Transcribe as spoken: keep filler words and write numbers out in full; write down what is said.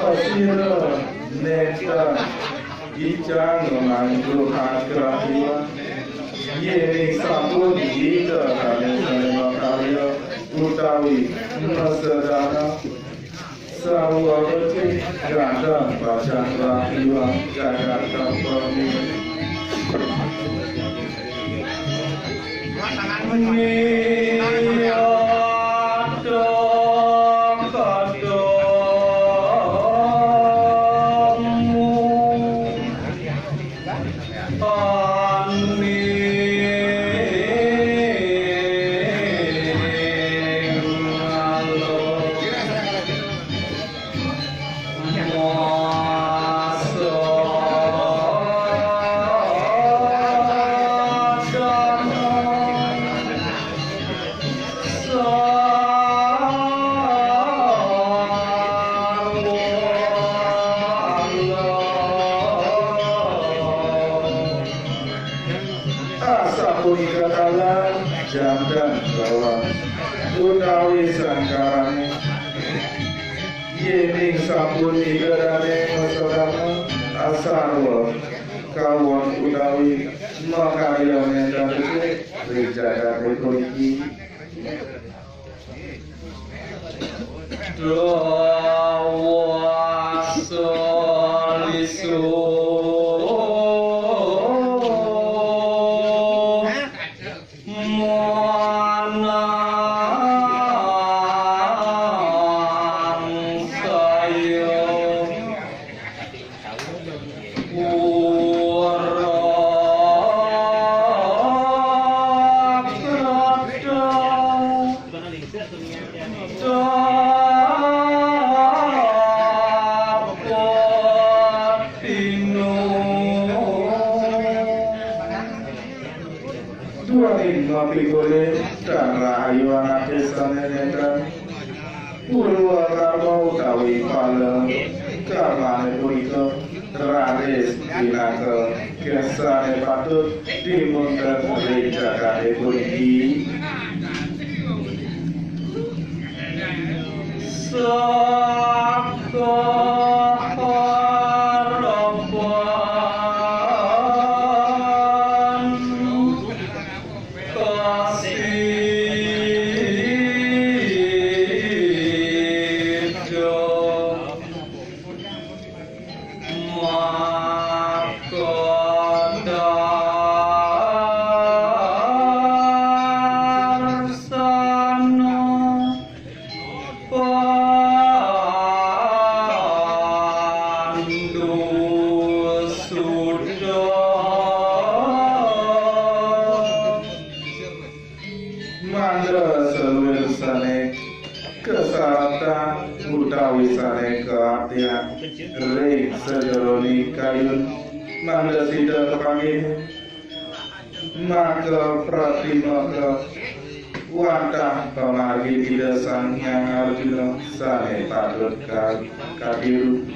Sira nenten icang mangguhang kerahian, yéning sampun Ida dané makarya utawi masedana, sarwa becik ganteng pacang rahiang jagat kampung. Asapunika taler janten lawan utawi sangkarané. Yéning sampun Ida dané masedana, asarwa kawon utawi makarya nenten becik ring jagaté puniki. Dwasa lisu. Manangsaya urakrata tapatinu. Duaning mapikulit tan rahayu anaké sané nénten purwa karma utawi pala karmané punika raris pinaka kesané patut timunten ring jagaté puniki. Saka harapan kasida maka darsana. Pandu suda. Mangda saluir sané kasaratan utawi sané kaartian ring sajeroning kayun, mangda sida kapanggih. Maka pratimaka wantah pamargi Ida Sang Hyang Arjuna sané patut ka-, katiru.